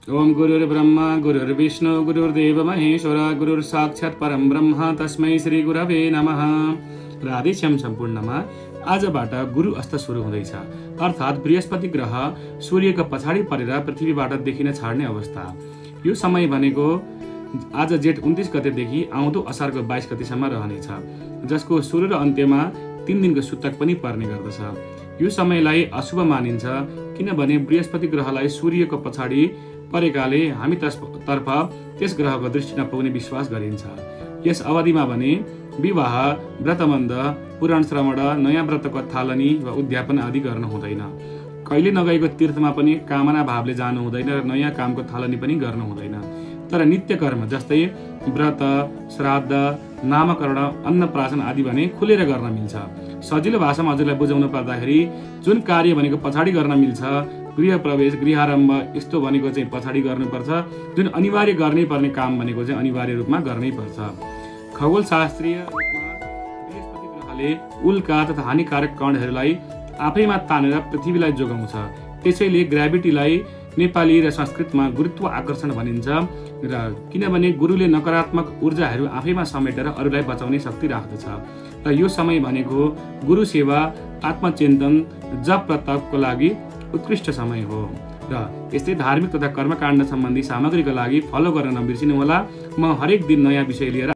ओम गुरुर्ब्रह्मा गुरुर्विष्णु गुरुर्देव महेश्वर गुरुर्साक्षात् परम ब्रह्म तस्मै श्री गुरवे नमः। राधेश्याम सम्पूर्णमा आजबाट गुरु अस्त सुरु हुँदैछ, अर्थात् बृहस्पति ग्रह सूर्यको पछाडि परेर पृथ्वीबाट देखिन छाड्ने अवस्था। यो समय भनेको आज जेठ 29 गतेदेखि आउँदो असारको 22 गतेसम्म रहनेछ, जसको सुरु र अन्त्यमा 3 दिनको सुतक पनि पर्ने गर्दछ। यो समयलाई अशुभ मानिन्छ, किनभने बृहस्पति ग्रहलाई सूर्यको पछाडि परेकाले हामी तर्फ त्यस ग्रहको दृष्टि नपाउने विश्वास गरिन्छ। यस अवधिमा भने विवाह, व्रतबन्ध, पुराण श्रवण, नयाँ व्रतको थालनी वा उद्यापन आदि गर्न हुँदैन। कहिले नगएको तीर्थमा पनि कामना भावले जानु हुँदैन र नयाँ कामको थालनी पनि गर्नु हुँदैन। तर नित्य कर्म जस्तै व्रत, श्राद्ध, नामकरण, अन्नप्राशन आदि भने खुलेर गर्न मिल्छ। सजिलो भाषामा हजुरलाई बुझाउन पर्दाखेरि जुन कार्य भनेको पछाडि गर्न मिल्छ, गृह प्रवेश, गृहारम्भ यस्तो भनेको चाहिँ पछाडि गर्नुपर्छ। जुन अनिवार्य गर्नै पर्ने काम भनेको चाहिँ अनिवार्य रूपमा गर्नै पर्छ। खगोल शास्त्रीय रूपमा बृहस्पति ग्रहले उल्का तथा हानिकारक कणहरूलाई आफैमा तानेर पृथ्वीलाई जोगाउँछ। त्यसैले ग्राभिटीलाई नेपाली र संस्कृतमा गुरुत्व आकर्षण भनिन्छ। र किनभने गुरुले नकारात्मक ऊर्जाहरू आफैमा समेटेर अरूलाई बचाउने शक्ति राख्दछ। र यो समय भनेको गुरु सेवा, आत्मचिन्तन, जप र तपको लागि उत्कृष्ट समय हो। र यस्तै धार्मिक तथा कर्मकाण्ड सम्बन्धी सामग्रीको लागि फलो गर्न नबिर्सिनुहोला। म हरेक दिन नयाँ विषय लिएर